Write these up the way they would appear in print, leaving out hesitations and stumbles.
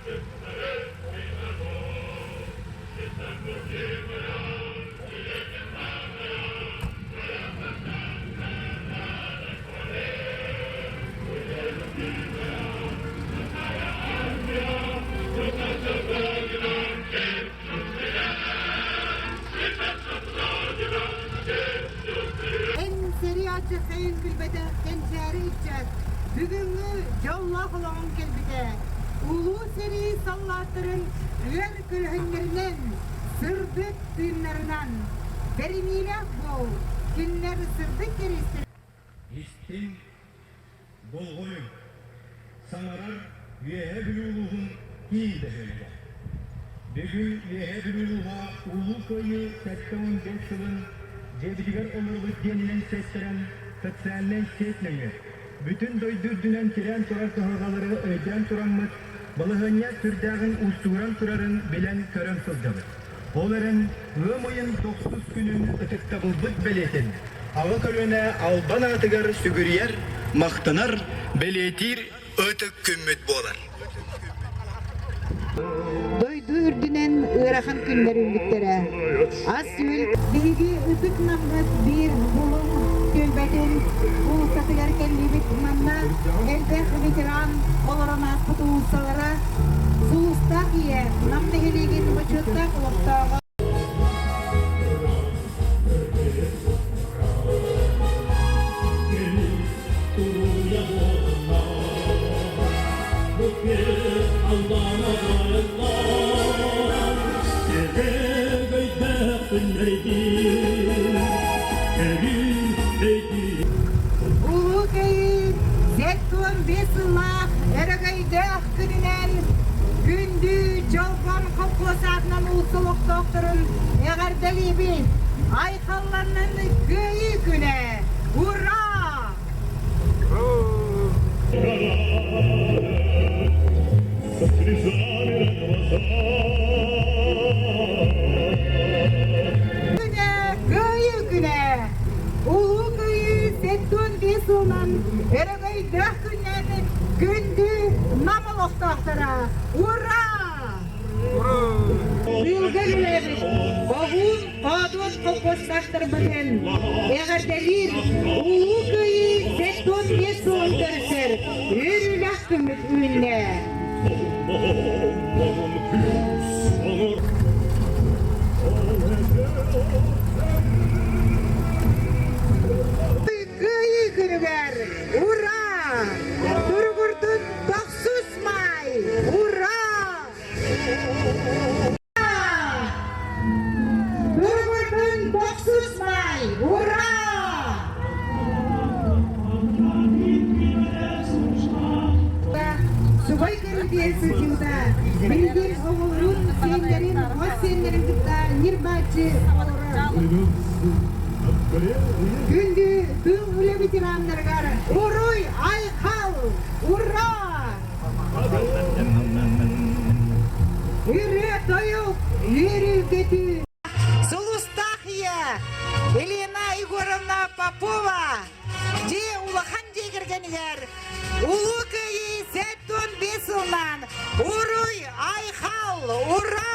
Эн сэрии алдьархайын билбэтэх кэнчээри ыччат бүгүҥҥү дьоллоох олоҕуҥ кэлбитэ. Улуу сэрии саллааттарын ыар көлөһүннэринэн, сырдык тыыннарынан бэриниилээх буол, кинилэр сырдык кэриэстэрин Истиҥ, болҕойуҥ, саҥарар Үөһээ Бүлүү улууһун киин бөһүөлэгэ. Бүгүн Үөһээ Бүлүү улууһа Улуу Кыайыы 75 сылын дьиэбитигэр олоробут диэнинэн сиэттэрэн социальнай сеть нөҥүө бүтүн дойду үрдүнэн тирээн турар кыһалҕалары өйдөөн тураммыт, балаһыанньа сүрдээҕин уустугуран турарын билэн-көрөн сылдьабыт. Ол эрэн ыам ыйын тохсус күнүн ытыктабылбыт бэлиэтин аҕа көлүөнэ албан аатыгар сүгүрүйэр, махтанар, бэлиэтиир ытык күммүт буолар. Дойду үрдүнэн ыарахан күннэр үүммүттэрэ. Ас-үөл биһиги ытык Наммыт биир булуҥ түөлбэтин уулуссатыгар кэллибит. Манна элбэх ветеран олорон ааспыт уулуссалара Сулустаах ийэ Нам нэһилиэгин бочуоттаах олохтооҕо Улуу Кыайыы 75 сыллаах өрөгөйдөөх күнүнэн күндү Дьолбон холкуос аатынан уулусса олохтоохторун эҕэрдэлиибит! Айхалланнын Кыайыы күнэ! Ура! Күнэ, Кыайыы күнэ! Улуу Кыайыы 75 сылынан өрөгөйдөөх күннэн күндү Нам олохтоохторо! Ура! Тыылга үлэлээбит Боһуун Хоодуот холкуостаахтарбытын эҕэрдэлиир Улуу Кыайыы 75 сылын көрсөр үөрүүлээх күммүт үүннэ. Кыайыы күнүгэр ура! Туругурдун тохсус маай! Ура! Туругурдун тохсус маай! Ура! Субай көрүлүөн сылдьыбыта. Билигин оҕолорун, сиэннэрин, хос сиэннэрин кытта ньир-бааччы олорор. Күндү тыыл үлэ ветераннарыгар уруй айхал! Ура! Ырыа-тойук, үөрүү-көтүү! Сулустаах ийэ Елена Егоровна Попова дьиэ улахан дьиэ кэргэнигэр Улуу Кыайыы 75 сылынан уруй айхал ура!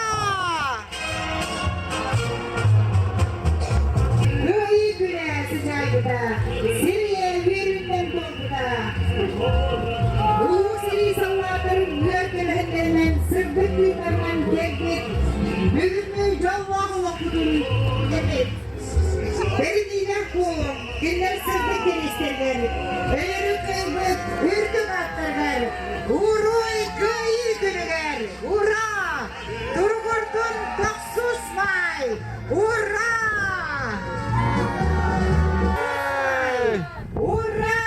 Кыайыы күнэ сыдьаайбыта, сир үөрүүнэн туолбута. Улуу сэрии саллааттарын үөр көлөһүннэринэн сырдык тыыннарынан кэлбит бүгүҥҥү дьоллоох олохпутун эпит. Бэриниилээх буолуҥ, кинилэр сырдык кэриэстэллэр, өлөрү кыайбыт үрдүк ааттарыгар, уруй кыайыы күнүгэр, ура! Туругурдун тохсус маай! Ура! Ура!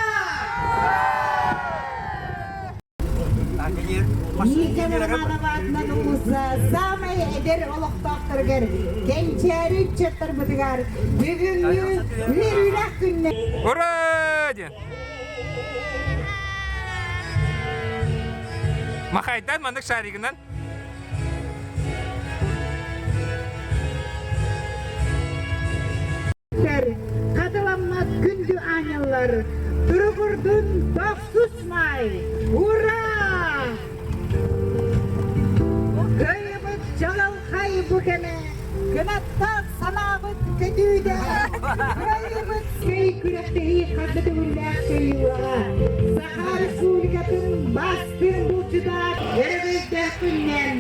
Ника Романова атынан уулусса саамай эдэр олохтоохторугар кэнчээри ыччаттарбытыгар бүгүҥҥү үөрүүлээх күннэр Ура! диэн. Махайтан маннык шаригынан. Хатыламмат күндү аанньаллар туругурдун тохсус маай! Ура! үөрүүтэ кыайыыбыт кый күрэхтэһии хас да төгүллээх кыайыылааҕа Саха Республикатын бастыҥ булчута өрөгөйдөөх күнүнэн,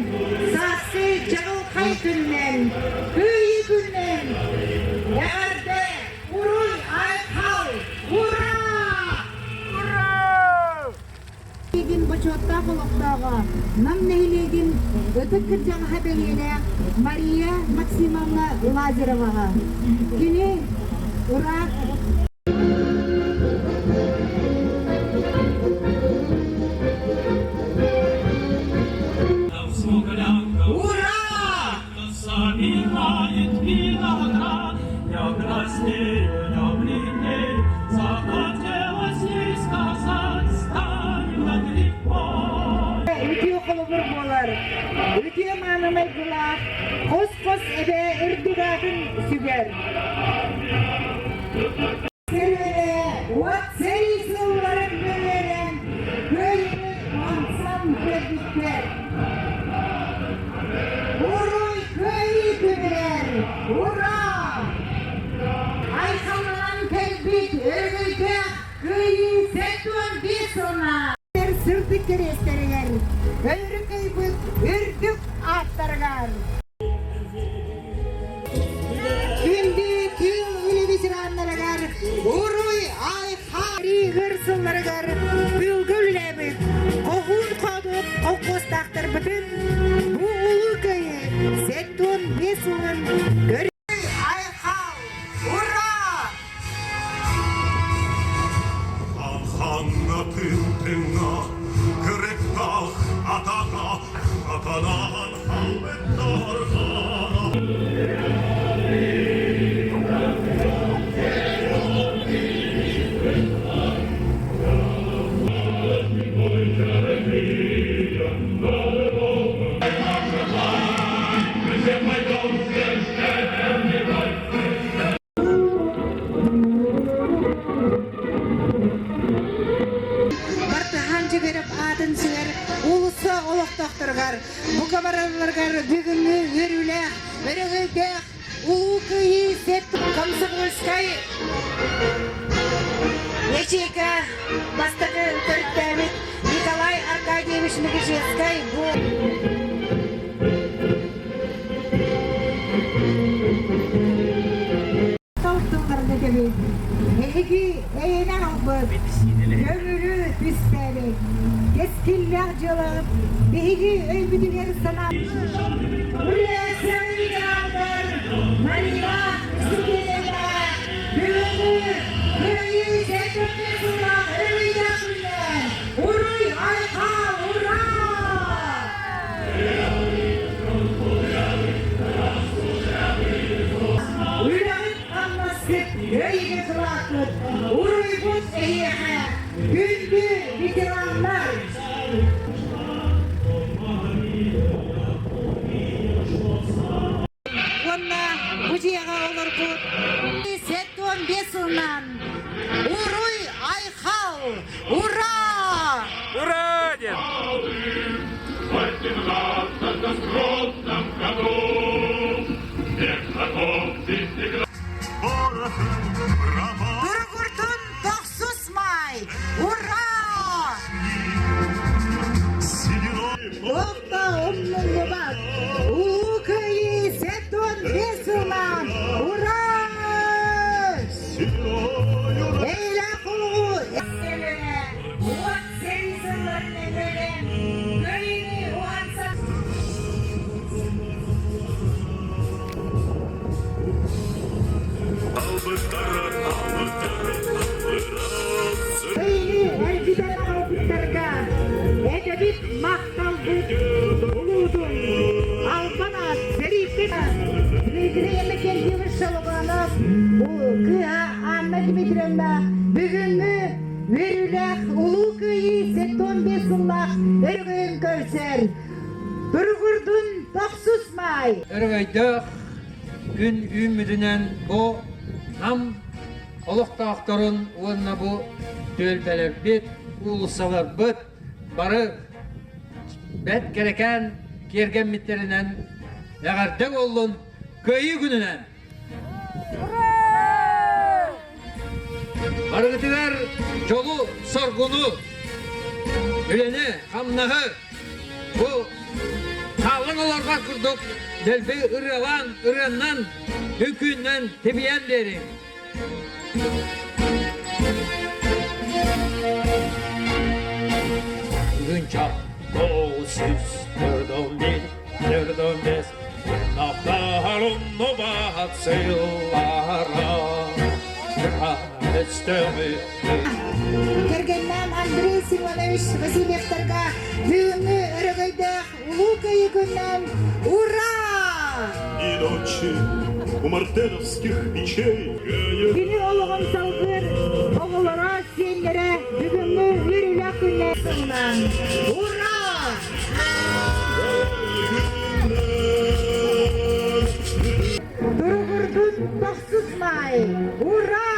сааскы чаҕылхай күнүнэн, Кыайыы күнүнэн эҕэрдэ Уруй айхал! Ура! Ура! Нэһилиэгин бочуоттаах олохтооҕо, Нам нэһилиэгин ытык кырдьаҕаһа бэлиэлээх Мария Максимовна Лазареваҕа. Кини ыраах Ура! Собирает виноград, я краснею, я бледнею, захотелось ей сказать, стань над рекой. Үтүө холобур буолар, үтүө мааны майгылаах, хос-хос эбээ үрдүк аатын сүгэр. Сэрии уот сэрии сылларын бэлиэлээн Кыайыыны уһансан көрбүттэр. Уруй Кыайыы күнүгэр! Ура! Айхалланан кэлбит өрөгөйдөөх Кыайыы 75 сылына сырдык кэриэстэригэр, өлөрүк ыйбыт үрдүк ааттарыгар! Күндү тыыл үлэ ветераннарыгар уруй айха ыр сылларыгар тыылга үлэлээбит хоһуун хоодуот холкуостаахтарбытын бу улуу кыайыы 75 сылын көр айхал ура Ханна тыын-тыҥа, кырыктаах атака, атанаан халбыттархана. Бартыһаан Дьөгүөрэп аатын сүгэр уулусса олохтоохторугар, бука баралларыгар бүгүҥҥү үөрүүлээх, өрөгөйдөөх Улуу Кыайыы сэт Комсомольскай ячейка бастакы төрүттээбит Николай Аркадьевич Мегежецкай бу Тылларга кэлин эһиги эйэнэн албыт, көҥүлү түстээбит, кэскиллээх дьыалаҕыт биһиги өйбүтүгэр санаа Мария Сергеевна бүгүҥҥү Кыайыы сэттэ сыллаах өрөгөйдөөх күнүнэн уруй айхал ура! Үлэҕит хамнаскыт өйгө кылааккыт, уруйбут эһиэхэ, күндү ветераннар! Уонна бу дьиэҕэ олорбут 75 сылынан Уруй Айхал! Ура! Ура! диэн. Туругурдун тохсус маай! Ура! Лохта умнуллубат! Улуу Кыайыы 75 сылынан! Ура! Эйлээх улуу уот сэрии сылларын эҥэрэн Кыайыыны уһансан Кыайыыны эргитэн аҕалбыттарга этэбит махталбыт улуутун албан аат сэрииттэн Дмитрий Иннокентьевич Шалобанов кыыһа Анна Дмитриевна бүгүҥҥү үөрүүлээх Улуу Кыайыы 75 сыллаах өрөгөйүн көрсөр Туругурдун тохсус маай! Өрөгөйдөөх күн үүммүтүнэн бу Нам олохтоохторун уонна бу түөлбэлэрбит, уулуссаларбыт бары бэрт кэрэкээн киэргэммиттэринэн эҕэрдэ буоллун Кыайыы күнүнэн! Ура! Барыгытыгар дьолу-соргуну, үлэни, хамнаһы бу хааллан олорбот курдук дэлби ырыалаан, ырыаннан, үҥкүүннэн тибийэн биэриҥ. Бүгүн 941, 45, Кэргэннээн Андрей Семенович Васильевтарга бүгүҥҥү өрөгөйдөөх Улуу Кыайыы күнүнэн ура! И ночи у мартеновских печей. Кини олоҕун салгыыр оҕолоро, сиэннэрэ бүгүҥҥү үөрүүлээх күннэ Ура! Туругурдун тохсус маай! Ура!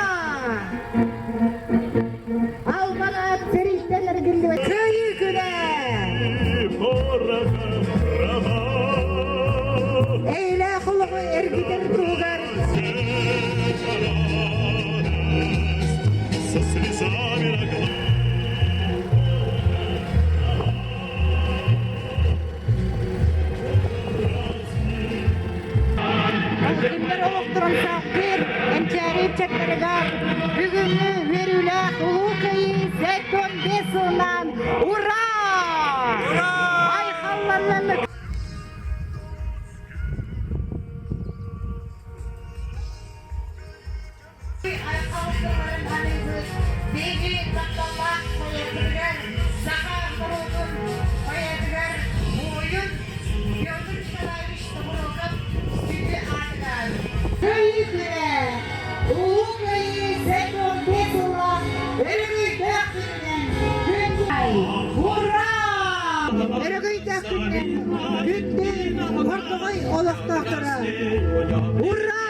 Албан сэрииттэн эргиллибэт Кыайыы күнэ! Эйэлээх олоҕу эргитэр туһугар Со слезами на глазах. Кинилэр олохторун саҕалыыр Эмчээри ыччаттарыгар бүгүҥҥү үөрүүлээх Улуу Кыайыы 75 сылынан Ура! Ура! Айхалланнын! Айхалларын аныыбыт биһиги тапталлаах поэтыгар, саха норуотун поэтыгар буойун Петр Николаевич Тобуруокап сүдү аатыгар. Кыайыы күнэ! Улуу Кыайыы 75 сыллаах өрөгөйдөөх күнүнэн күн Ура! Өрөгөйдөөх күнүнэн күндү Хордоҕой олохтоохторо! Ура!